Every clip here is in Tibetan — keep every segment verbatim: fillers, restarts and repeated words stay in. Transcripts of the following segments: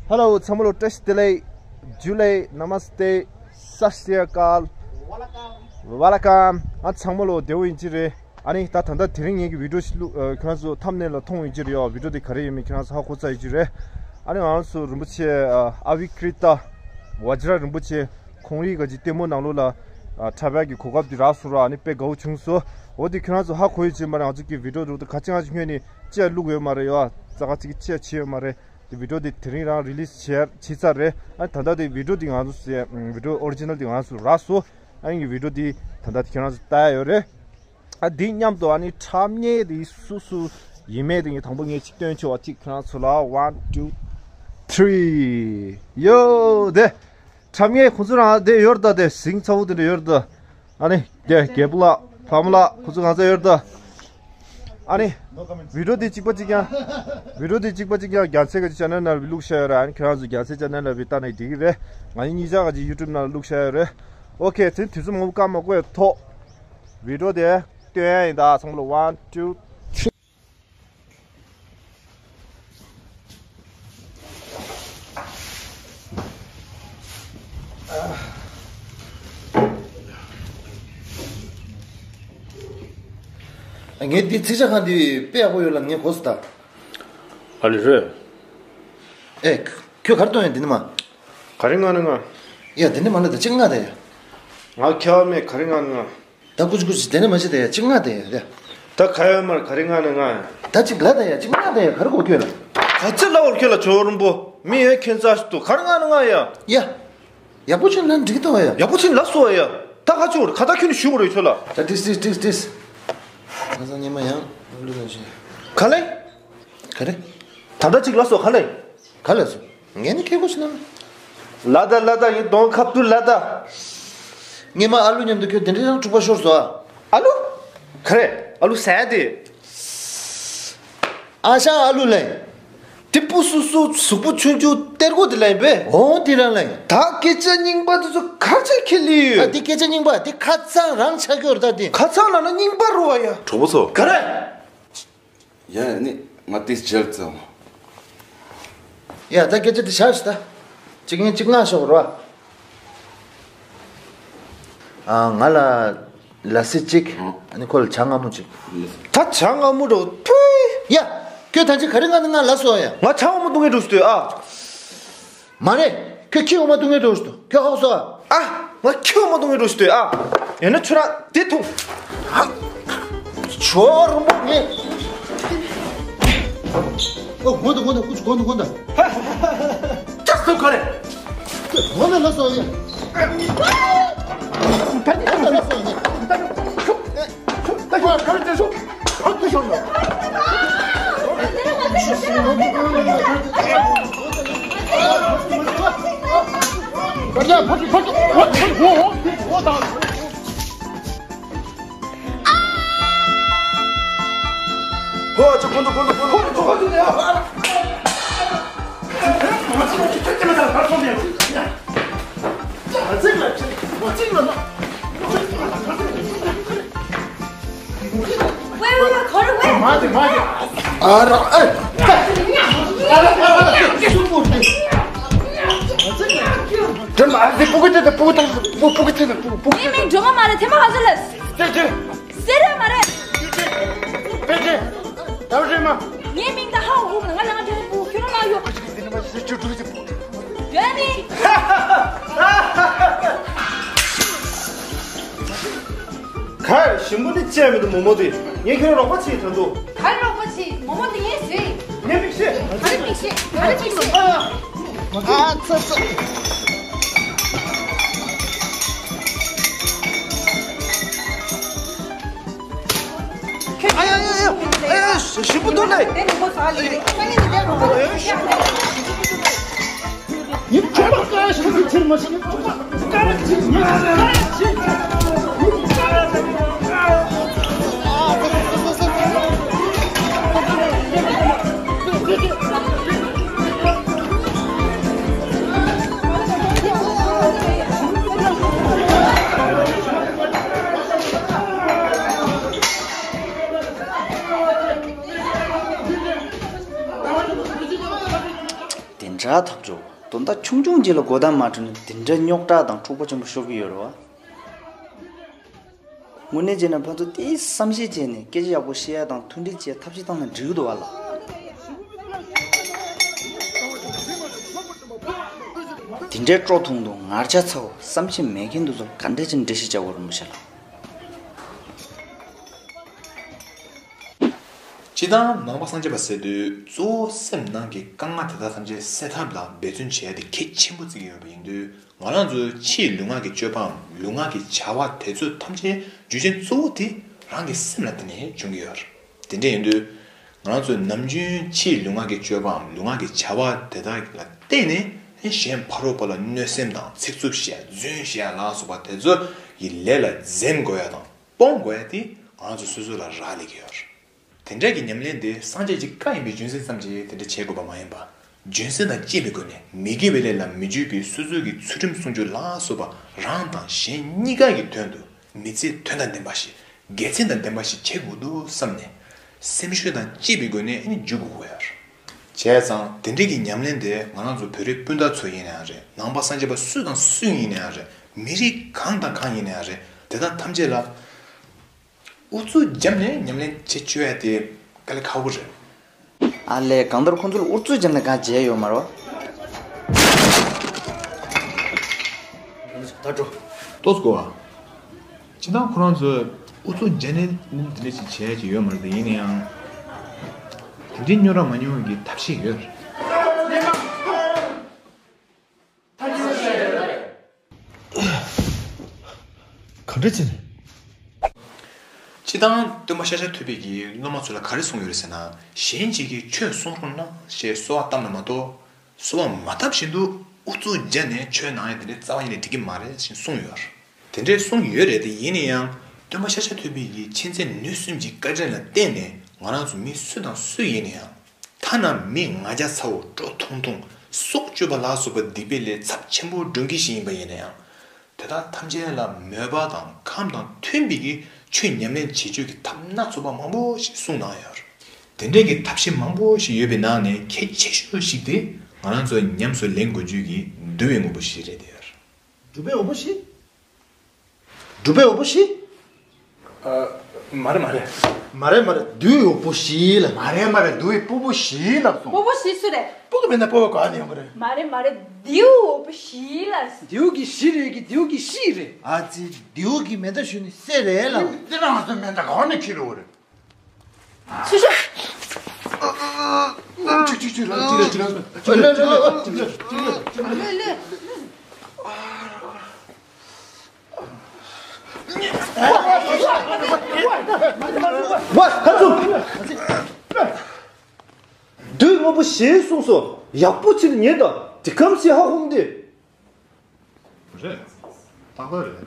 Hello ཚང་མ་ལ་བཀྲ་ཤིས་བདེ་ལེགས། ཇུ་ལེ། ནམ་སྟེ། སྟི་ཤི་རི་ཨ་ཀཱལ། ཝེལ་ཀམ། ཨ་ཚང་མ་ལ་བདེ་པོ་ཡིན་གྱི་རེད། ཨ་ནི་ད་ད་ལྟ་དེ་རིང་ངེད་ཀྱི་བི་ཌི་ཡོ་ཞིག་བླུག་ཨ། ཁྱེད་རང་ཚོ་ཐམ་ནེལ་ལ་མཐོང་ཡོད་ཀྱི་རེད། ཨོ་བི་ཌི་ཡོ་དེ་ག་རེ་ཡིན་མིན་ཁྱེད་རང་ཚོ་ཧ་གོ་ཚར་ཡོད་ཀྱི་རེད། ཨ་ནི་ང་རང་ཚོ་རིན་པོ་ཆེ་ཨ། ཨ་བི་ཀྲི་ཏ་ཝ་ཇི་ར་རིན་པོ་ཆེ་ཁོང་རིག་ག་ཅིག་ལྟད་མོ་ནང་ལོགས་ལ་ཨ། འཁྲབ་ཡག་གི་གོ་སྐབས་དེ་རག་སོང་ར། ཨ་ནི་དཔེ་དགའ་པོ་བྱུང་སོང་། འོ་དེ་ཁྱེད་རང་ཚོ་ཧ་གོ་ཡོད་ཀྱི་མ་རེད། ང་ཚོ་གི་བི་ཌི་ཡོ་འདུག་ད་ག་ཅི་ང་ཚོ་སྔོན་ནས་ཅི་ཡང་བླུག་ཡོད་མ་རེད། ཡོ་ཙག་ཙིག་ཅི་ཡང་བྱས་ཡོད་མ་རེད། དེ་བི་ཌི་ཡོ་དེ་དེ་རིང་རང་རི་ལི་སི་བྱས་བྱས་ཚར་རེད། ཨ་ནི་ད་ལྟ་དེ་བི་ཌི་ཡོ་དེ་ང་ཚོ་བི་ཌི་ཡོ་ཨོ་རི་ཇི་ནལ་དེ་ང་ཚོ་རག་སོང་། ཨ་ནི་བི་ཌི་ཡོ་དེ་ད་ལྟ་དེ་ཁྱེད་རང་ཚོ་ལྟ་ཡ་ཡོད་རེད། ཨ་འདི་མཉམ་དུ་ཨ་ནི་འཁྲབ་མཁན་དེ་སུ་སུ་ཡིན་མིན་དེ་ངས་དང་པོ་ངས་གཅིག་སྟོན་ཆོག་པ། གཅིག་ཁྱེད་རང་ཚོ་ལ། One, two, three. ཡོ་དེ་འཁྲབ་མཁན་ཁོང་ཚོ་རང་དེ་ཡོད་རེད་ད། དེ་ཟིང་ཚ་བོ་དེ་འདྲ་ཡོད་རེད་ད། ཨ་ནི་དེ་རྒྱལ་པོ་ལགས་ཕ་མ་ལགས་ཁོང་ཚོ་གང་ཚ་ཡོད་རེད་ད། ཨ་ནི་བི་ཌི་ཡོ་དེ་གཅིག་པ་གཅིག་རྐྱང་། བི་ཌི་ཡོ་དེ་གཅིག་པ་གཅིག་རྐྱང་རྒྱལ་མཚན་གྱི་ཅེ་ནལ་ནང་ལ་བླུགས་བཞག་ཡོད་རེད། ཨ་ནི་ཁྱེད་རང་ཚོ་རྒྱལ་མཚན་ཅེ་ནལ་ལ་བི་ལྟ་ནས་འགྲིག་གི་རེད། ང་གཉིས་གཉིས་ཆ་ག་ཅིག་ཡུ་ཊུབ་ནང་ལ་བླུགས་བཞག་ཡོད་རེད། ཨོ་ཁེ། དེ་དུས་ཚོད་མང་པོ་བཀག་མ་དགོས། ཐོག་བི་ཌི་ཡོ་དེ་སྟོན་ཡ་ཡིན་ད། ཚང་མ་ལ། One, two, three. ངས་འདི་རྩིས་ཆ་ཁང་འདི་དཔེ་ཡག་པོ་ཡོད་ལ་ངས་གོ་སོང་ད། ཨ་ལེ་རེད། ཨེ། ཁྱོད་ག་རེ་གཏོང་ཡ་འདི་ནི་མ། ག་རེ་མངགས་ན་མངགས། ཡ་འདི་ནི་མ་ལ་ད་ཅི་མངགས་ད་ཡ། ང་ཁྱད་པར་མེད། ག་རེ་མངགས་ན་མངགས། ད་ཀུ་ཅི་ཀུ་ཅི་དེ་ནས་མ་བྱེད་དེ་ཡ། ཅི་མངགས་དེ་ཡ་རེད། ད་ཁ་ཡོད་མར་ག་རེ་མངགས་ན་མངགས་ཡ། ད་ཅིག་ལབ་དང་ཡ། ཅི་མངགས་དེ་ཡ། ག་རེ་གོ་ཁྱོད་ལ། ག་ཚོད་ལབ་པ་ཁྱོད་ལ། ཇོ་བོ་རིན་པོ་མི་ཡོད་ཁྱོད་རྩ་ཞིག་ཏུ་ག་རེ་མངགས་ན་མངགས་ཡ། ཡ། ཡག་པོ་ཅིག་ལབ་འགྲིག་གི་འདུག་ཡ། ཡག་པོ་ཅིག་ལབ་སོང་ཡ། ད་ག་ཅི་བོར་ག་ད་ཁྱོད་ནི་ཞུ་བོར་ཡོད་ཁྱོད་ལ། ད་ཏིས་ཏིས་ཏིས་ཏིས། ང་ཚོ་ཉི་མ་ཡང་ལུས་ལ་ཞེ། ག་ལེ། ག་རེ། ད་ལྟ་ཅིག་ལབ་སོང་། ག་ལེ། ག་ལ་སོང་། ངས་ནི་ཁེ་གོ་ཤི་ན་མེད། ལ་ད་ལ་ད་ཡིན་གདོང་ཁ་བཏུལ་ལ་ད། ངས་མ་ཨ་ལུ་མཉམ་དུ་ཁྱོད་དེ་འདྲའི་རང་འཁྲུག་པ་ཤོར་སོང་ཨ། ཨ་ལུ། ག་རེ། ཨ་ལུ་ཟ་ཡ་དེ། ཨ་ཞང་ཨ་ལུ་ལེ། དེ་སྤུ་སུ་སུ་གཟུགས་པོ་ཆུང་ཆུང་གཏེར་སྒོ་དེ་ལ་ཡིན་པས། འོང་དེ་རང་ལ་ཡིན། ད་སྐད་ཆ་རྙིང་པ་དེ་ཚོ་ག་ཚད་ཁས་ལེན་ཡོད། ཨ་དེ་སྐད་ཆ་རྙིང་པ་དེ་ཁ་ཚང་རང་ཆགས་ཀྱི་ཡོད་རེད་ད་དེ། ཁ་ཚང་ལ་ན་རྙིང་པ་རུ་བ་ཡ། གྲོགས་པོ་ཚོ། ག་རེ། ཡ་ནི་ང་ཏིས་ཇལ་ཙང་། ཡ་ད་སྐད་ཆ་དེ་བཞག་ཤི་ད། གཅིག་ངན་གཅིག་ང་ཤོག་རོ། ཨ་ང་ལ་ལ་སི་གཅིག་ཨ་ནི་ཁོ་ལ་ཇ་མངར་མོ་གཅིག་ད་ཇ་མངར་མོ་འགྲོ་ཕུ། ཡ། ཁྱོད་ད་ཅི་ག་རེ་མངགས་ན་མངགས་ལ་སོ་ཡ། ང་ཇ་མངར་མོ་བཏུང་ངེ་འགྲོ་ཤི་དུས་ཨ། མ་རེད། ཁྱོད་ཁྱི་འོ་མ་བཏུང་ངེ་འགྲོ་ཤི་དུས་ཁྱོད་ཧོག་སོ་ཨ། ཨ། ང་ཁྱི་འོ་མ་བཏུང་ངེ་འགྲོ་ཤི་དུས་ཨ། ཡང་ན་ཁྱོད་རང་དེ་འཐུང་། ཧ། ཁྱོད་རང་མོ་ངས། ཨོ་གོན་དང་གོན་དང་ཀུ་ཅི་གོན་དང་གོན་དང་། ཅག་སོ་ག་རེ། གོན་ལ་ལ་སོ་ཡ། ད་ནི་གོན་ལ་ལ་སོ་ཡ། ཝེ་ཝེ་ཝེ། ག་རེ་ཝེ། མ་དེ་མ་དེ། ཨ་ར་ཨེ། དྲན་མ་ཨ་དེ་སྤུ་གུ་དེ་དང་སྤུ་གུ་དང་སྤུ་གུ་དེ་དང་སྤུ་གུ་སྤུ་གུ་དེ་དང་སྤུ་གུ་སྤུ་གུ་དེ་དང་། ངའི་མིང་སྒྲོལ་མ་མ་རེད། ཐེ་མ་ག་ཚོད་ལབ། དེ་དེ། ཟེར་ཡ་མ་རེད། དེ་དེ། ད་རེད་མ། ངའི་མིང་ད་ཧ་འུ་ན་ང་ལ་ང་དེ་སྤུ་གུ་ཁྱོད་རང་ན་ཡོད། དེ་ནི་མ་ཟེར་ཅུ་ཏུ་ཟེར་སྤུ་གུ། ཡོད་ནི། ག་ཞིམ་པོ་ནི་བཅད་མི་འདུག་མོ་མོ་དེ། ངས་ཁྱོད་རོགས་པ་བྱེད་ད་འདུག་ག་རེ་རོགས་པ་བྱེད། མོ་མོ་དེ་ངས་བཟོས། ངས་མིག་ཤེས། ག་རེ་མིག་ཤེས། ག་རེ་མིག་ཤེས། ཨ་ཚ་ཚ། ཁྱོད་ཨ་ཡ་ཡ་ཡ། ཨེ་ཞིམ་པོ་འདུག་ལེ། དེ་ནི་ཁོ་ཚ་ལེ། ཨེ་ཞིམ་པོ་འདུག་དེ་འདྲ། ཨ་ཐབས་སྐྱོ་བོ། དོན་དག་ཆུང་ཆུང་ཅིག་ལ་གོ་བརྡ་མ་འཕྲོད་ན་དེ་འདྲ་རྙོག་དྲ་དང་འཁྲུག་པ་ཆེན་པོ་ཤོར་གྱི་ཡོད་རེད་བ། དངོས་གནས་བྱས་ན་ཕན་ཚུན་དེའི་བསམ་ཤེས་བྱས་ནས་སྐད་ཆ་ཡག་པོ་བཤད་ཡ་དང་མཐུན་སྒྲིལ་བྱེད་ཐབས་ཤེས་བཏང་ན་འགྲིག་གི་འདུག་བ་ལ། དེ་འདྲའི་སྤྲོ་ཐུང་ཐུང་ངར་ཆ་ཚ་བོ་བསམ་ཤེས་མེད་མཁན་དེ་ཚོ་ག་འདྲ་ཅིག་འགྲེལ་བཤད་བྱ་དགོས་རེད་མི་ཤེས་ལ། སྤྱིར་བཏང་ནང་པ་སངས་རྒྱས་པ་ཟེར་དུས་གཙོ་བོ་སེམས་ནང་གི་དཀའ་ངལ་དེ་དག་ཐམས་ཅད་སེལ་ཐབས་ལ་འབད་བརྩོན་བྱེད་ཡ་དེ་གལ་ཆེན་པོ་བརྩི་གི་ཡོད་པ་ཡིན་དུས། ང་རང་ཚོའི་ཕྱིའི་ལུས་ངག་གི་སྤྱོད་པའམ་ལུས་ངག་གི་བྱ་བ་དེ་ཚོ་ཐམས་ཅད་རྒྱུ་རྐྱེན་གཙོ་བོ་དེ་རང་གི་སེམས་ལ་བརྟེན་ནས་བྱུང་གི་ཡོད་རེད། དེ་འདྲ་ཡིན་དུས། ང་རང་ཚོས་ནམ་རྒྱུན་ཕྱིའི་ལུས་ངག་གི་སྤྱོད་པའམ་ལུས་ངག་གི་བྱ་བ་དེ་དག་ལ་བརྟེན་ནས་གཞན་ཕ་རོལ་པོ་ལ་གནོད་སེམས་དང་ཚིག་རྩུབ་བཤད་རྫུན་བཤད་ལ་སོགས་པ་དེ་ཚོ་ཡི་ལས་ལ་འཛེམ་དགོས་ཡ་དང་སྤོང་དགོས་ཡ་དེ་ང་རང་ཚོ་སོ་སོ་ལ་རག་ལས་ཀྱི་ཡོད་རེད། དེ་འདྲ་གི་ཉམས་ལེན་དེ་སངས་རྒྱས་ཀྱི་བཀའ་ཡིན་པའི་རྒྱུ་མཚན་ཙམ་གྱིས་དེ་འདྲ་བྱེད་དགོས་པ་མ་ཡིན་པ། རྒྱུ་མཚན་དང་བཅས་པའི་སྒོ་ནས་མི་དགེ་བའི་ལས་ལ་མི་འཇུག་པའི་སོ་སོའི་གི་ཚུལ་ཁྲིམས་སྲུང་སྐྱོབ་ལ་སོགས་པ་རང་དང་གཞན་གཉིས་ཀ་གི་དོན་དུ་མི་ཚེ་དོན་དང་ལྡན་པ་ཞིག་དགེ་མཚན་དང་ལྡན་པ་ཞིག་བྱེད་དགོས་འདུག་བསམ་ནས་སེམས་ཤུགས་དང་བཅས་པའི་སྒོ་ནས་ཨ་ནི་འཇུག་དགོས་ཀྱི་ཡོད་རེད། བྱས་ཙང་དེ་འདྲའི་གི་ཉམས་ལེན་དེ་ང་རང་ཚོ་བོད་རིགས་སྤུན་ཟླ་ཚོ་ཡིན་ན་ཡང་རེད། ནང་པ་སངས་རྒྱས་པ་སུ་དང་སུ་ཡིན་ན་ཡང་རེད། མི་རིགས་གང་དང་གང་ཡིན་ན་ཡང་རེད། དེ་དག་ཐམས་ཅད་ལ། ཨུ་ཚུགས་བརྒྱབ་ནས་ཉམས་ལེན་བྱེད་བཅུག་ཡ་དེ་དཀའ་ལས་ཁག་པོ་རེད། ཨ་ལས། གང་ལྟར་ཁོང་ཚོ་ལ་ཨུ་ཚུགས་བརྒྱབ་ནས་གང་བྱས་ཡོད་མ་རེད་བ། ད་འགྲོ། ཏོག་ཙམ་གོ་བ། སྤྱིར་བཏང་ཁོ་རང་ཚོས་ཨུ་ཚུགས་བརྒྱབ་ནས་འདི་འདྲ་ཞིག་བྱས་ཀྱི་ཡོད་མ་རེད་དེ། ཡིན་ན་ཡང་། དེ་འདྲའི་རྙོག་དྲ་མ་ཉུང་བའི་གི་ཐབས་ཤེས་ཡོད་རེད། ག་འདྲ་བྱས་ནས། སྤྱིར་བཏང་སྟོན་པ་ཤཱཀྱ་ཐུབ་པས་ཀྱིས་སློབ་མ་ཚོ་ལ་ག་རེ་གསུངས་ཡོད་རེད་ཟེར་ན། གཞན་གཅིག་གིས་ཁྱོད་གསུང་རོགས་གནང་ཞེས་གསོལ་བ་བཏབ་ན་མ་གཏོགས། གསོལ་བ་མ་བཏབ་བཞིན་དུ་ཨུ་ཚུགས་བརྒྱབ་ནས་ཆོས་གནང་ཡ་དེ་འདྲའི་རྩ་བ་ཉིད་ནས་འགྲིག་གི་མ་རེད་ཅེས་གསུངས་ཡོད་རེད། དེ་འདྲའི་གསུངས་ཡོད་རེད་དེ། ཡིན་ན་ཡང་སྟོན་པ་ཤཱཀྱ་ཐུབ་པས་ཀྱིས་མཁྱེན་བརྩེ་ནུས་གསུམ་གྱི་བཀའ་དྲིན་ལ་བརྟེན་ནས་ང་རང་ཚོ་མི་སུ་དང་སུ་ཡིན་ན་ཡང་། ཐ་ན་མི་ང་རྒྱལ་ཚ་བོ་སྤྲོ་ཐུང་ཐུང་སྲོག་གཅོད་པ་ལ་སོགས་པ་སྡིག་པའི་ལས་ཚབས་ཆེན་པོ་སྒྲུབ་མཁན་ཞིག་ཡིན་པ་ཡིན་ན་ཡང་། དེ་དག་ཐམས་ཅད་ལ་མོས་པ་དང་ཁམས་དང་མཐུན་པའི་གི་ཆོས་ཉམས་ལེན་བྱེད་སྤྱོད་ཀྱི་ཐབས་སྣ་ཚོགས་པ་མང་པོ་ཞིག་གསུངས་གནང་ཡོད་རེད། དེ་འདྲའི་གི་ཐབས་ཤེས་མང་པོ་ཞིག་ཡོད་པའི་ནང་ནས་གལ་ཆེ་ཤོས་ཤིག་དེ་ང་རང་ཚོ་ཉམས་སུ་ལེན་དགོས་རྒྱུ་གི་འདུལ་བའི་དངོས་པོ་བཞི་རེད་དེ་ཡོད་རེད། འདུལ་བའི་དངོས་པོ་བཞི། སྒྲུབ་པའི་དངོས་པོ་བཞི། ཨ། མ་རེད་མ་རེད། མ་རེད་མ་རེད། འདུལ་བའི་དངོས་པོ་བཞི་ལ། མ་རེད་མ་རེད། འདུལ་བའི་སྤོ་བོ་བཞི་ལབ་སོང་། སྤོ་བོ་བཞི་སུ་རེད། སྤོ་གི་མེད་ན་སྤོ་བའི་གོ་ནས་ཡོང་གི་རེད། མ་རེད་མ་རེད། འདུལ་བའི་དངོས་པོ་བཞི་ལ། འདུལ་གི་བཞི་རེད་གི། འདུལ་གི་བཞི་རེད། ཨ་ཙི། འདུལ་གི་མེ་མདའ་ཞུ་ནི་སེ་རེད་ལ། འདི་རང་སོ་མེ་མདའ་གོ་ནས་ཁྱེར་རོ་རེད། ཆུ་ཆུ། ཅིག་ཅིག་ཅིག་ལ་ཅིག་ལ་ཅིག་ལ་ཅིག་ལ་ཅིག་ལ་ཅིག་ལ་ཅིག་ལ། ལེ་ལེ། བ། ཧ་ཚུགས། འདུལ་དངོས་པོ་ཞེས་གསུངས་སོ། ཡག་པོ་ཅིག་ཉན་དང་། དེ་གམ་ཞིག་ཧ་ཧུམ་སྟེ། རེད། ཏག་ཏག་རེད།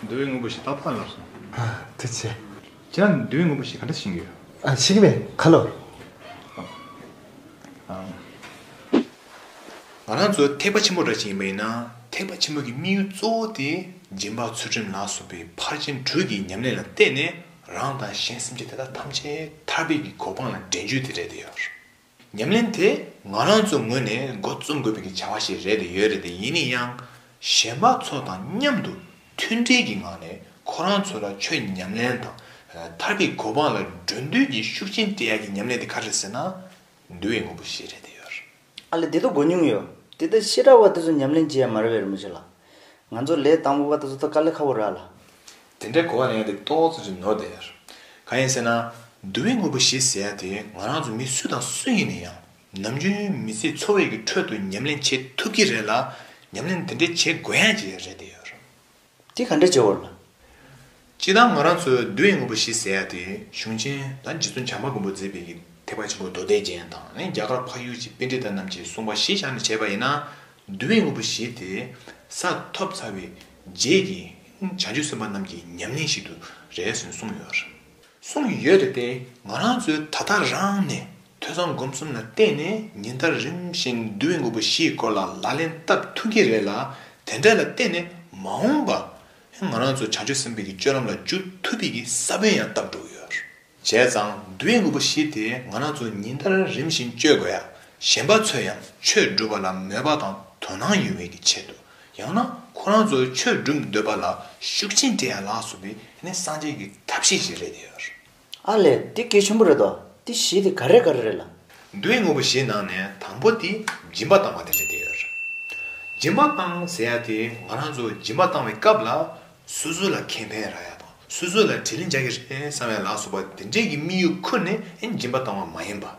འདུལ་བའི་དངོས་པོ་ཞེས་ཏག་ཏག་ལབ་སོང་། ཨ། ཐུགས་རྗེ་ཆེ། ཁྱེད་རང་འདུལ་བའི་དངོས་པོ་ཞེས་ག་འདྲ་ཤེས་ཀྱི་ཡོད། ཨ། ཤེས་ཀྱི་མེད། ཁ་ལོ། ཨ། ང་རང་ཚོ་ཐེག་པ་ཆེན་པོ་འདྲ་ཞིག་ཡིན་པ་ཡིན་ན། ཐེག་པ་ཆེན་པོ་གི་དམིགས་ཡུལ་གཙོ་བོ་དེ་སྦྱིན་པ་ཚུལ་ཁྲིམས་ལ་སོགས་པའི་ཕར་ཕྱིན་དྲུག་གི་ཉམས་ལེན་ལ་བརྟེན་ནས་རང་དང་གཞན་སེམས་ཅན་དེ་དག་ཐམས་ཅད་ཐར་པའི་གི་གོ་འཕང་ལ་འདྲེན་རྒྱུ་དེ་རེད་དེ་ཡོད། ཉམས་ལེན་དེ་ང་རང་ཚོའི་ངོས་ནས་འགོ་རྩོམ་དགོས་པའི་གི་བྱ་བ་ཞིག་རེད་དེ་ཡོད་རེད་དེ། ཡིན་ན་ཡང་གཞན་པ་ཚོ་དང་མཉམ་དུ་མཐུན་སྒྲིལ་གྱི་ངང་ནས་ཁོ་རང་ཚོ་ལ་ཆོས་ཉམས་ལེན་དང་། ཐར་པའི་གོ་འཕང་ལ་འགྲོ་འདོད་ཀྱི་ཤུགས་རྐྱེན་སྤྲད་ཡག་གི་ཉམས་ལེན་དེ་ག་རེ་རེད་ཟེར་ན། འདུལ་བའི་དངོས་པོ་བཞི་རེད་དེ་ཡོད། ཨ་ལེ། དེ་ཚོ་གོ་མྱོང་ཡོད། དེ་ལྟར་ཤེས་རབ་པ་དེ་ཚོ་ཉམས་ལེན་བྱེད་ཡ་མ་རེད་པས་རིན་པོ་ཆེ་ལགས། ང་ཚོ་ལས་དང་པོ་པ་དེ་ཚོ་ད་དཀའ་ལས་ཁག་པོ་རེད་ལགས། དེ་འདྲའི་གོ་བ་ལེན་ཡ་དེ་ཏོག་ཙམ་ཅིག་ནོར་བསྡད་ཡོད། གང་ཡིན་ཟེར་ན། འདུལ་བའི་དངོས་པོ་བཞི་ཟེར་ཡ་དེ་ང་རང་ཚོ་མི་སུ་དང་སུ་ཡིན་ན་ཡང་ནམ་རྒྱུན་མི་ཚེ་འཚོ་བའི་གི་ཁྲོད་དུ་ཉམས་ལེན་བྱེད་ཐུབ་ཀྱི་རེད་ལ། ཉམས་ལེན་དེ་འདྲའི་བྱེད་དགོས་ཡ་ཅིག་རེད་དེ་ཡོད། དེ་ག་འདྲ་བྱེད་དགོས་རེད་ལགས། སྤྱིར་བཏང་ང་རང་ཚོའི་འདུལ་བའི་དངོས་པོ་བཞི་ཟེར་ཡ་དེ་གཞུང་ཆེན་ད་རྗེ་བཙུན་བྱམས་པ་མགོན་པོས་མཛད་པའི་གི་ཐེག་པ་ཆེན་པོ་མདོ་སྡེ་རྒྱན་དང་། ཨ་ནི་རྒྱ་གར་འཕགས་ཡུལ་གྱི་པཎྜི་ཏ་རྣམས་ཀྱིས་གསུངས་པ་གཞིར་བཞག་ནས་བྱས་པ་ཡིན་ན། འདུལ་བའི་དངོས་པོ་བཞི་དེ་ས་ཐོབ་ཚར་བའི་རྗེས་ཀྱི་བྱང་ཆུབ་སེམས་དཔའ་རྣམས་ཀྱི་ཉམས་ལེན་ཞིག་ཏུ་རེད་ཟེར་ནས་གསུངས་ཡོད་རེད། གསུངས་ཡོད་རེད་དེ། ང་རང་ཚོས་ད་ལྟ་རང་ནས་ཐོས་བསམ་སྒོམ་གསུམ་ལ་བརྟེན་ནས་ཉིན་ལྟར་རིམ་བཞིན་འདུལ་བའི་དངོས་པོ་བཞིའི་སྐོར་ལ་ལག་ལེན་བསྟར་ཐུབ་ཀྱི་རེད་ལ། དེ་འདྲ་ལ་བརྟེན་ནས་མ་འོངས་པ་ང་རང་ཚོ་བྱང་ཆུབ་སེམས་དཔའི་གི་སྤྱོད་ལམ་ལ་འཇུག་ཐུབ་པའི་གི་ས་བོན་ཡང་བཏབ་འགྲོ་གི་ཡོད་རེད། བྱས་ཙང་འདུལ་བའི་དངོས་པོ་བཞི་དེ་ང་རང་ཚོ་ཉིན་ལྟར་རིམ་བཞིན་སྤྱོད་དགོས་ཡ། གཞན་པ་ཚོས་ཡང་ཆོས་སྒྲུབ་པ་ལ་མོས་པ་དང་དོ་སྣང་ཡོང་བའི་གི་ཆེད་དུ། ཡང་ན་ཁོ་རང་ཚོ་ཆོས་སྒྲུབ་འདོད་པ་ལ་ཤུགས་རྐྱེན་སྤྲད་ཡ་ལ་སོགས་པའི་ནི་སངས་རྒྱས་ཀྱི་ཐབས་ཤེས་ཤིག་རེད་དེ་ཡོད། ཨ་ལས། དེ་གལ་ཆེན་པོ་རེད་དོ། དེ་བཞི་དེ་ག་རེ་ག་རེ་རེད་ལ། འདུལ་བའི་དངོས་པོ་བཞིའི་ནང་ནས་དང་པོ་དེ་སྦྱིན་པ་བཏང་བ་དེ་རེད་དེ་ཡོད། སྦྱིན་པ་བཏང་ཟེར་ཡ་དེ་ང་རང་ཚོ་སྦྱིན་པ་བཏང་བའི་སྐབས་ལ་སོ་སོ་ལ་ཁེ་ཕན་རག་ཡ་དང་སོ་སོ་ལ་དྲིན་ལན་འཇལ་གི་རེད་བསམ་ཡ་ལ་སོགས་པ་དེ་འདྲས་ཀྱི་དམིགས་ཡུལ་ཁུར་ནས་སྦྱིན་པ་བཏང་བ་མ་ཡིན་པ།